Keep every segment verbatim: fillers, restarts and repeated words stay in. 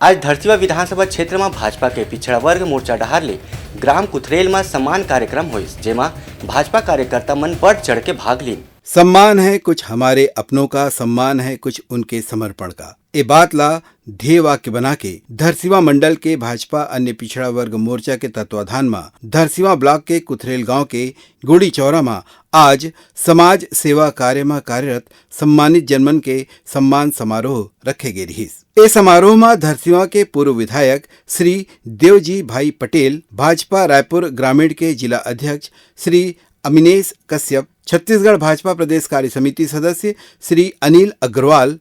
आज धरसीवा विधानसभा क्षेत्र म भाजपा के पिछड़ा वर्ग मोर्चा डहार ले ग्राम कुथरेल म सम्मान कार्यक्रम होइस, जेमा भाजपा कार्यकर्ता मन बढ़ चढ़ के भाग लीन। सम्मान है कुछ हमारे अपनों का, सम्मान है कुछ उनके समर्पण का। ए बात ला ध्येय वाक्य बना के धरसीवा मंडल के भाजपा अन्य पिछड़ा वर्ग मोर्चा के तत्वाधान म धरसीवा ब्लॉक के कुथरेल गांव के गुड़ी चौरा म आज समाज सेवा कार्य म कार्यरत सम्मानित जनमन के सम्मान समारोह रखे गे रिहिस। ए समारोह म धरसीवा के पूर्व विधायक श्री देवजी भाई पटेल, भाजपा रायपुर ग्रामीण के जिला अध्यक्ष श्री अमिनेश कश्यप, छत्तीसगढ़ भाजपा प्रदेश कार्य समिति सदस्य श्री अनिल अग्रवाल,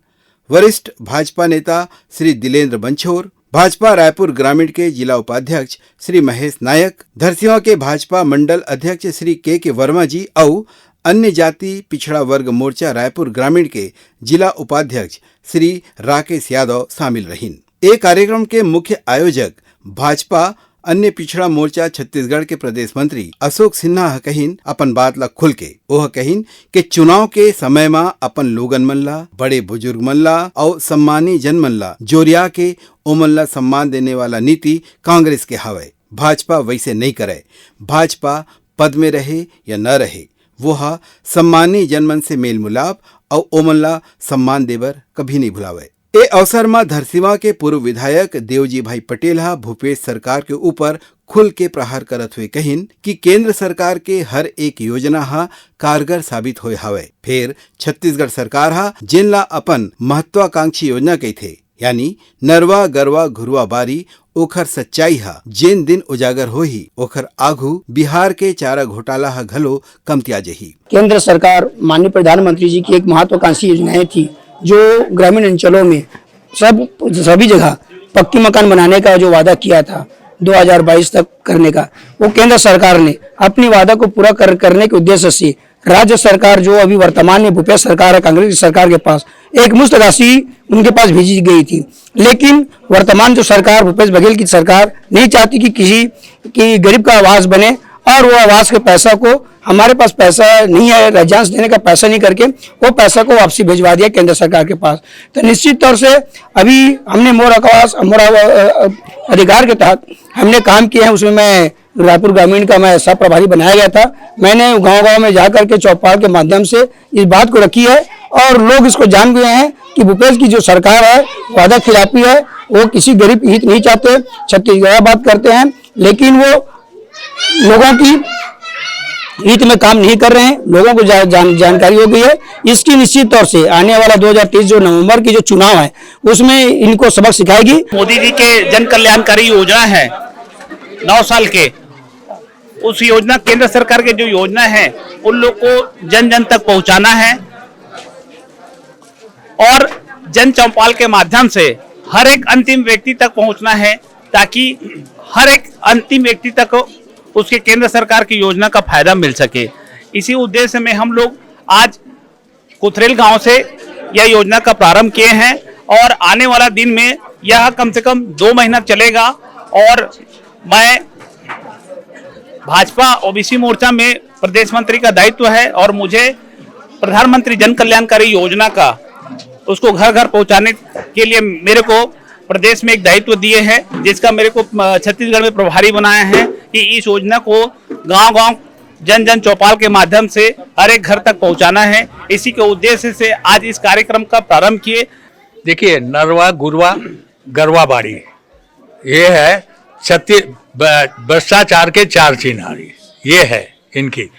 वरिष्ठ भाजपा नेता श्री दिलेंद्र बंछोर, भाजपा रायपुर ग्रामीण के जिला उपाध्यक्ष श्री महेश नायक, धरसीवा के भाजपा मंडल अध्यक्ष श्री के के वर्मा जी अउ अन्य जाति पिछड़ा वर्ग मोर्चा रायपुर ग्रामीण के जिला उपाध्यक्ष श्री राकेश यादव शामिल रहिन। ए कार्यक्रम के मुख्य आयोजक भाजपा अन्य पिछड़ा मोर्चा छत्तीसगढ़ के प्रदेश मंत्री अशोक सिन्हा ह कहिन अपन बात ला खुल के। ओह कहिन के चुनाव के समय म अपन लोगन मन ला, बड़े बुजुर्ग मन ला अउ सम्मानी जन मन ला जोरिया के ओमन ला सम्मान देने वाला नीति कांग्रेस के हवय। भाजपा वैसे नइ करय। भाजपा पद में रहे या न रहे, वो ह सम्मानी जनमन से मेल मिलाप अउ ओमन ला सम्मान देबर कभी नइ भुलावय। ए अवसर म धरसीवा के पूर्व विधायक देवजी भाई पटेल ह भूपेश सरकार के ऊपर खुल के प्रहार करत हुए कहिन कि केंद्र सरकार के हर एक योजना ह कारगर साबित होए हवय। फेर छत्तीसगढ़ सरकार ह जेन ला अपन महत्वाकांक्षी योजना कहिथे, यानी नरवा, गरवा, घुरवा, बारी, ओखर सच्चाई ह जेन दिन उजागर होही, ओखर आघू बिहार के चारा घोटाला ह घलो कमतिया जही। केंद्र सरकार, माननीय प्रधानमंत्री जी की एक महत्वाकांक्षी योजनाएं थी, जो ग्रामीण अंचलों में सब, सभी जगह पक्की मकान बनाने का जो वादा किया था दो हज़ार बाईस तक करने का, वो केंद्र सरकार ने अपनी वादा को पूरा कर, करने के उद्देश्य से राज्य सरकार, जो अभी वर्तमान में भूपेश सरकार है, कांग्रेस की सरकार के पास एक मुश्त राशि उनके पास भेजी गई थी, लेकिन वर्तमान जो सरकार, भूपेश बघेल की सरकार नहीं चाहती कि किसी की गरीब का आवास बने, और वो आवास के पैसा को, हमारे पास पैसा नहीं है, राज्यांश देने का पैसा नहीं करके वो पैसा को वापसी भिजवा दिया केंद्र सरकार के पास। तो निश्चित तौर से अभी हमने मोर आवास, मोर, अ, अ, अधिकार के तहत हमने काम किए हैं, उसमें मैं रायपुर ग्रामीण का मैं सह प्रभारी बनाया गया था। मैंने गांव-गांव में जाकर के चौपाल के माध्यम से इस बात को रखी है और लोग इसको जान गए हैं कि भूपेश की जो सरकार है, वादा खिलाफी है, वो किसी गरीब की हित नहीं चाहते, छत्तीसगढ़ बात करते हैं, लेकिन वो लोगों की हित में काम नहीं कर रहे हैं। लोगों को जा-, जान-, जानकारी हो गई है। इसकी निश्चित तौर से आने वाला दो हज़ार तेईस जो नवंबर की जो चुनाव है, उसमें इनको सबक सिखाएगी। मोदी जी के जन कल्याणकारी योजना है, नौ साल के, उस योजना, केंद्र सरकार के जो योजना है, उन लोग को जन जन तक पहुंचाना है और जन चौपाल के माध्यम से हर एक अंतिम व्यक्ति तक पहुंचना है, ताकि हर एक अंतिम व्यक्ति तक उसके केंद्र सरकार की योजना का फायदा मिल सके। इसी उद्देश्य में हम लोग आज कुथरेल गांव से यह योजना का प्रारंभ किए हैं और आने वाला दिन में यह कम से कम दो महीना चलेगा और मैं भाजपा ओबीसी मोर्चा में प्रदेश मंत्री का दायित्व है और मुझे प्रधानमंत्री जन कल्याणकारी योजना का, उसको घर घर पहुंचाने के लिए मेरे को प्रदेश में एक दायित्व दिए हैं, जिसका मेरे को, अ, छत्तीसगढ़ में प्रभारी बनाया है कि इस योजना को गांव-गांव, जन-जन चौपाल के माध्यम से हर एक घर तक पहुंचाना है। इसी के उद्देश्य से आज इस कार्यक्रम का प्रारंभ किए। देखिए, नरवा, गुरवा, गरवा बाड़ी, ये है छत्ती-, ब-, भ्रष्टाचार के चार चिनारी, ये है इनकी।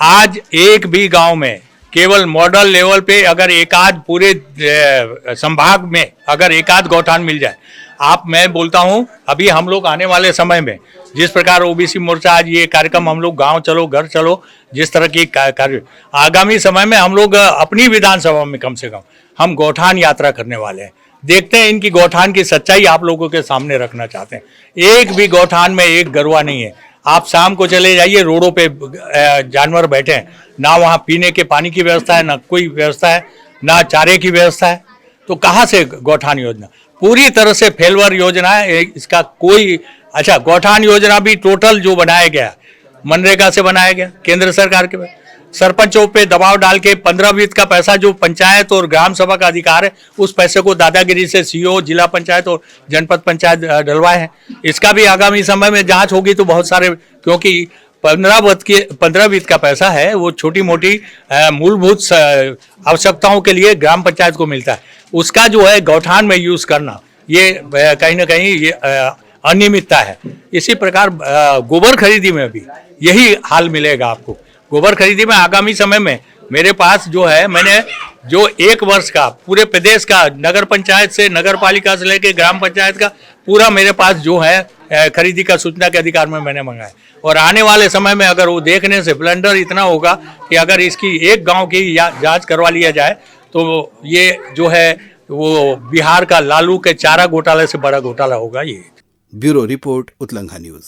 आज एक भी गांव में केवल मॉडल लेवल पे अगर एक आध पूरे, ए, संभाग में अगर एक आध गौठान मिल जाए, आप, मैं बोलता हूं, अभी हम लोग आने वाले समय में जिस प्रकार ओबीसी मोर्चा आज ये कार्यक्रम हम लोग गांव चलो, घर चलो, जिस तरह की का-, कार्य, आगामी समय में हम लोग अपनी विधानसभा में कम से कम हम गौठान यात्रा करने वाले हैं। देखते हैं इनकी गौठान की सच्चाई आप लोगों के सामने रखना चाहते हैं। एक भी गौठान में एक गरवा नहीं है। आप शाम को चले जाइए, रोडों पे, अ, जानवर बैठे हैं, ना वहाँ पीने के पानी की व्यवस्था है, ना कोई व्यवस्था है, ना चारे की व्यवस्था है। तो कहाँ से गौठान योजना? पूरी तरह से फेलवर योजना है। ए-, इसका कोई, अच्छा, गौठान योजना भी टोटल जो बनाया गया, मनरेगा से बनाया गया, केंद्र सरकार के, सरपंचों पे दबाव डाल के पंद्रह वित्त का पैसा जो पंचायत और ग्राम सभा का अधिकार है, उस पैसे को दादागिरी से सीईओ, जिला पंचायत और जनपद पंचायत, अ, डलवाए हैं। इसका भी आगामी समय में जांच होगी तो बहुत सारे, क्योंकि पंद्रह वित्त के, पंद्रह वित्त का पैसा है, वो छोटी मोटी, अ, मूलभूत स-, आवश्यकताओं के लिए ग्राम पंचायत को मिलता है। उसका जो है गौठान में यूज करना, ये, अ, कहीं ना कहीं ये, अ, अनियमितता है। इसी प्रकार, अ, गोबर खरीदी में भी यही हाल मिलेगा आपको। गोबर खरीदी में आगामी समय में मेरे पास जो है, मैंने जो एक वर्ष का पूरे प्रदेश का, नगर पंचायत से, नगर पालिका से लेके ग्राम पंचायत का, पूरा मेरे पास जो है, अ, खरीदी का सूचना के अधिकार में मैंने मंगाया। और आने वाले समय में अगर वो देखने से ब्लंडर इतना होगा कि अगर इसकी एक गांव की या-, जांच करवा लिया जाए, तो ये जो है, वो बिहार का लालू के चारा घोटाले से बड़ा घोटाला होगा ये। Bureau report, Utlangha news.